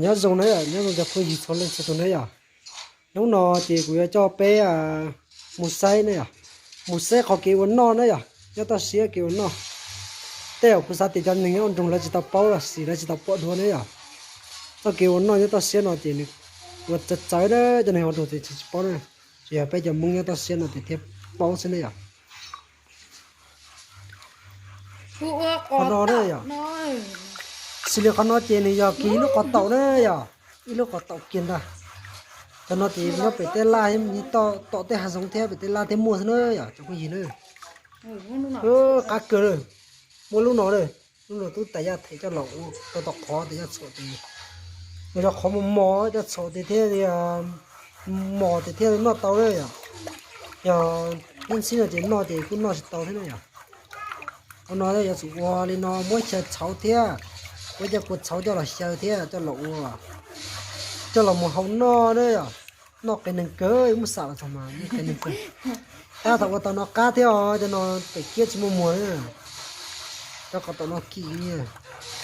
Nyob zoo na yom, nyob zoo cov phooj ywg txhua leej txhua tus na yom. Hnub no ces kuv yuav coj peb mus saib na yom, mus saib qhov kev ua noj na yom, nyob toj siab kev ua noj. Tej zaum kuv xav tias cov neeg nyob nroog lawv tsis tau paub los sis lawv tsis tau pom dua na yom. Txoj kev ua noj nyob toj siab no ces nws ua txawv txawv na, cov neeg hauv nroog ces tsis paub na, tsuas yog peb cov Hmoob nyob toj siab no ces thiaj paub xwb na yom. Qhov no na yom, xws li qhov no ces nws yog kiag ib lub qhov taum na yom, ib lub qhov taum kiag ntag. Cov no ces nyob pem tej laj, tom tej hav zoov thiab pem tej laj thiab muaj xwb na yom cov phooj ywg na. Qab kawg na, muaj lub no na, lub no twb tas yaj them coj los ua tau tom qhov tias yaj txhuam tias, ua yog qhov mos mos coj txhuam tias thiaj li mos tias thiaj li noj tau na yom. Yog ib ntxhib no ces noj ces kuj noj tsis tau thiab na yom. Qhov no yuav tsum ua li no, muab xyaw txhauv thiab, muab cov kua txhauv coj los xyaw thiab coj los ua, coj los mus hau noj na yom. Noj qias neeg kawg, muab xam los txog mas noj qias neeg kawg. Tab thaum ua tau no qab thiab os, cov no pem kiab tsis muaj muag na. Cov qhov taum no kim,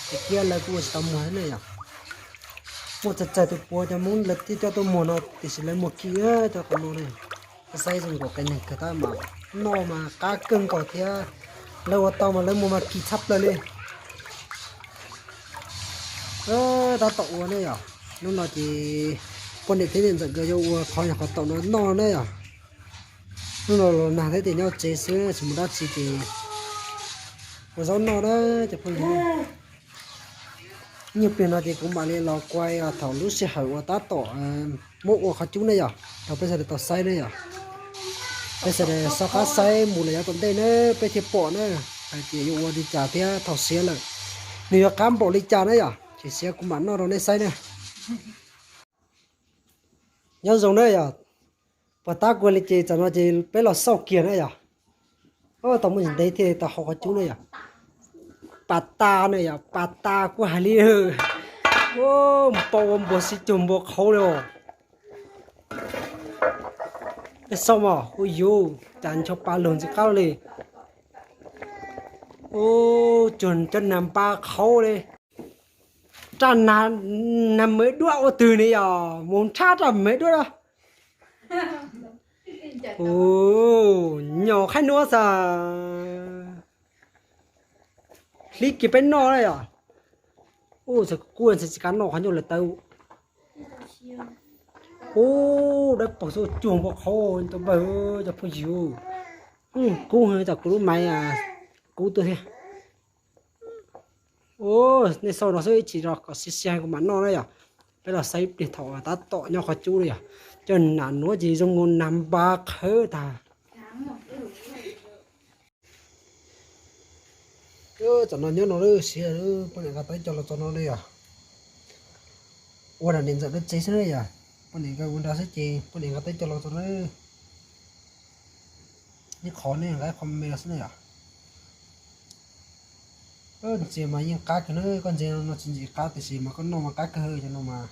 pem kiab lawv kuj ua tsis tau muag thiab na yom. Muaj txawg txawg tus puav cov Hmoob lawv thiaj coj tuaj muag no tiam sis lawv muag kim cov qhov no na. Saib zoo nkaus qias neeg kawg tab mas noj mas qab kawg nkaus thiab, lawv ua tau mas lawv muag mas kim tshaj plaws li. Tab tom ua na yom, hnub no ces poj niam thiab niam ntxawm nkawd yuav ua qhov nyuag qhov taum no noj na yom. Hnub no los nag thiab ces nyob tsev xwb tsis mus dab tsi ces ua zaub noj na cov phooj ywg. Nyiaj pliag no ces kuv mam li los kuaj thaum lub sij hawm uas tab tom muab ua qhov cub ne yom, rau peb sawv daws tau saib ne yom. Peb sawv daws soj qab saib mus lawm yav tom ntej na, peb thiaj pom na, hais tias yuav ua li cas thiab thaum siav lawm nws yuav qab npaum li cas na yom. Tsis siav kuv mam noj rau nej saib na. Nyob zoo na yom, puas tab kuv li ces tam no ces peb los xauj kiag na yom. Tau muaj ntsis ntev thiaj tau hau qhov cub na yom. Pas tas na yom, pas tas kuj hais li, mus pau ua npua xib cuag npua qhauv li os. Nej xauj mas, ua yuv cas ncho pa lug ntxiv qab li. Ub, cuag cov nag npab qhauv li. Raj nag, nag maiv duab ua twg ne yom, mus nrhab raj maiv duab na. Ub, nyom qhaib nuav xav hlib kiag peb noj na yom. Ub, txawm kub txawm tsis kav noj qhov ncauj lawm tawv. Ub, dawb paug xwb cuag npua qhauv tau npawg cov phooj ywg. Kub tas kuv lub maiv kub tuaj thiab. Ub, nej xauj no xwb ib chim rau kom xiav xiav kuv mam noj na yom. Peb los saib ib pliag thaum tab tom nyob qhov cub na yom. Cov nag nuav ces zoo nkaus nag npab qhawv tag. Tam no nyob no lawm, siav lawm, poj niam nqa tau ib co los txog no na yom. Ua nram niam ntxawm lub tsev xwb na yom. Poj niam nkawd ua nrad xwb ces poj niam nqa tau ib co los txog na. Ib qho ne nqa ib qho me los xwb na yom. Ntxias mas yeej qab kawg na, koj ntxias no tsis ntxim qab tiam sis mas koj noj mas qab kawg cov no mas.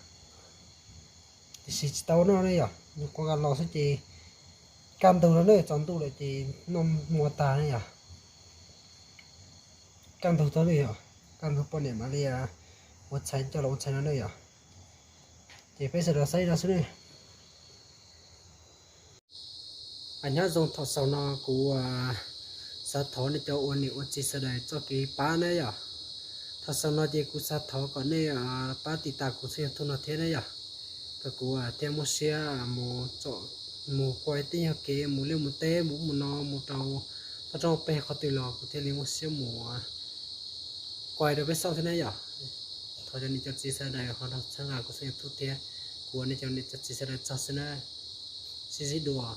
Tiam sis tsis tau noj ne yom, nyuam qhuav nqa los xwb ces kaj ntug no ne, tsaus ntuj lawm ces noj muag tag ne yom. Kaj ntug tag ne yom, kaj ntug poj niam mam li ua txhais coj los ua txhais no ne yom. Ces peb sawv daws saib no xwb ne. Nyob zoo, thaum xaus no kuv xav thov nej cov ua niam ua txiv sawv daws txoj kev pab na yom. Thaum xaus no ces kuv xav thov kom nej pab tiv tas kuv tshooj YouTube no thiab na yom. Kom kuv thiaj muaj siab mus tsom, mus kuaj tej nyuag kev mus liaj mus teb mus ub mus no mus rau toj roob peg qhov twg los kuv thiaj li muaj siab mus kuaj rau peb xauj thiab na yom. Thov cov niam cov txiv sawv daws ho txhawb nqa kuv tshooj YouTube thiab. Kuv ua nej cov niam cov txiv sawv daws tsaug xwb na. Sib ntsib dua.